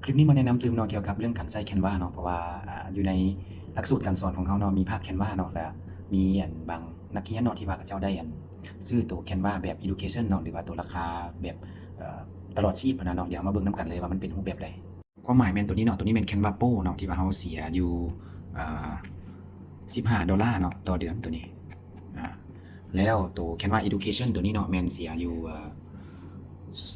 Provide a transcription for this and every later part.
ຄລິບນີ້ມາແນະນຳຕື່ມເນາະ ກ່ຽວກັບເລື່ອງການໃຊ້ Canva ເນາະ ເພາະວ່າ ອາ ຢູ່ໃນຫຼັກສູດການສອນຂອງເຮົາເນາະ ມີພາກ Canva ເນາະ ແລະ ມີອັນບາງນັກຮຽນເນາະ ທີ່ວ່າເຂົາເຈົ້າໄດ້ອັນຊື້ໂຕ Canva ແບບ Education ເນາະ ຫຼືວ່າໂຕລາຄາແບບ ເອີ ຕະຫຼອດຊີບຫັ້ນນະເນາະ. ດຽວເຮົາມາເບິ່ງນຳກັນເລີຍວ່າມັນເປັນຮູບແບບໃດ. ຄວາມໝາຍແມ່ນໂຕນີ້ເນາະ ໂຕນີ້ແມ່ນ Canva Pro ເນາະ ທີ່ວ່າເຮົາເສຍຢູ່ ເອີ ສິບຫ້າໂດລາເນາະ ຕໍ່ເດືອນໂຕນີ້. ອາ ແລ້ວໂຕ Canva Education ໂຕນີ້ເນາະ ແມ່ນເສຍຢູ່ ເອີ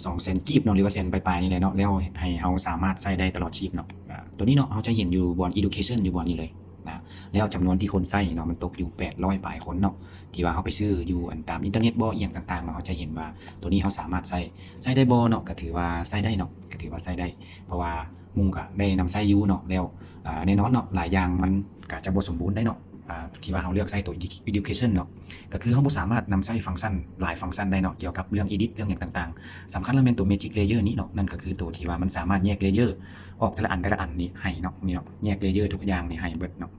ສອງແສນກີບເນາະ ຫຼືວ່າແສນປາຍໆນີ້ແຫຼະເນາະ ແລ້ວໃຫ້ເຮົາສາມາດໃຊ້ໄດ້ຕະຫຼອດຊີບເນາະ. ອາ ໂຕນີ້ເນາະ ເຮົາຈະເຫັນຢູ່ບ່ອນ Education ຢູ່ບ່ອນນີ້ເລີຍນະ ແລ້ວຈຳນວນທີ່ຄົນໃຊ້ເນາະ ມັນຕົກຢູ່ແປດຮ້ອຍປາຍຄົນເນາະ ທີ່ວ່າເຮົາໄປຊື້ຢູ່ອັນຕາມອິນເຕີເນັດບໍ ອີ່ຫຍັງຕ່າງໆເນາະ ເຮົາຈະເຫັນວ່າໂຕນີ້ເຮົາສາມາດໃຊ້ ໃຊ້ໄດ້ບໍ່ເນາະ ກະຖືວ່າໃຊ້ໄດ້ເນາະ ກະຖືວ່າໃຊ້ໄດ້ ເພາະວ່າໝູ່ກະໄດ້ນຳໃຊ້ຢູ່ເນາະ. ແລ້ວ ອາ ແນ່ນອນເນາະ ຫຼາຍຢ່າງມັນກະຈະບໍ່ສົມບູນໄດ້ເນາະ ອາ ທີ່ວ່າເຮົາເລືອກໃຊ້ໂຕ Edu- Education ເນາະ ກະຄືເຮົາບໍ່ສາມາດນຳໃຊ້ຟັງຊັນຫຼາຍຟັງຊັນໄດ້ເນາະ ກ່ຽວກັບເລື່ອງ Edit ເລື່ອງຫຍັງຕ່າງໆ. ສຳຄັນລະແມ່ນໂຕ Magic Layer ນີ້ເນາະ ນັ້ນກະຄືໂຕທີ່ວ່າມັນສາມາດແຍກ Layer ອອກແຕ່ລະອັນແຕ່ລະອັນນີ້ໃຫ້ເນາະ ນີ້ເນາະ ແຍກ Layer ທຸກຢ່າງນີ້ໃຫ້ເບິດເນາະ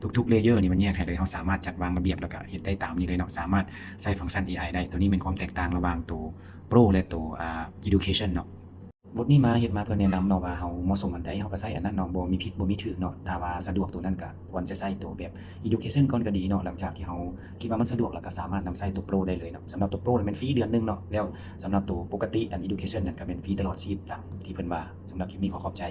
ທຸກໆ Layer ນີ້ມັນແຍກໃຫ້ເລີຍ ເຮົາສາມາດຈັດວາງລະບຽບ ແລ້ວກະເຮັດໄດ້ຕາມນີ້ເລີຍເນາະ ສາມາດໃຊ້ຟັງຊັນ ເອໄອ ໄດ້. ໂຕນີ້ແມ່ນຄວາມແຕກຕ່າງລະຫວ່າງໂຕ Pro ແລະໂຕ ອາ Education ເນາະ. ບົດນີ້ມາເຮັດມາເພື່ອແນະນຳເນາະ ວ່າເຮົາເໝາະສົມອັນໃດ ເຮົາກະໃຊ້ອັນນັ້ນເນາະ ບໍ່ມີຜິດບໍ່ມີຖືກເນາະ. ຖ້າວ່າສະດວກໂຕນັ້ນກະຄວນຈະໃຊ້ໂຕແບບ Education ກ່ອນກະດີເນາະ ຫຼັງຈາກທີ່ເຮົາຄິດວ່າມັນສະດວກ ແລ້ວກະສາມາດນຳໃຊ້ໂຕ Pro ໄດ້ເລີຍເນາະ. ສຳລັບໂຕ Pro ແມ່ນຟຣີເດືອນໜຶ່ງເນາະ ແລ້ວສຳລັບໂຕປົກກະຕິ ອັນ Education ນັ້ນກະແມ່ນຟຣີຕະຫຼອດຊີບຕາມທີ່ເພິ່ນວ່າ. ສຳລັບຄລິບນີ້ຂໍຂອບໃຈ.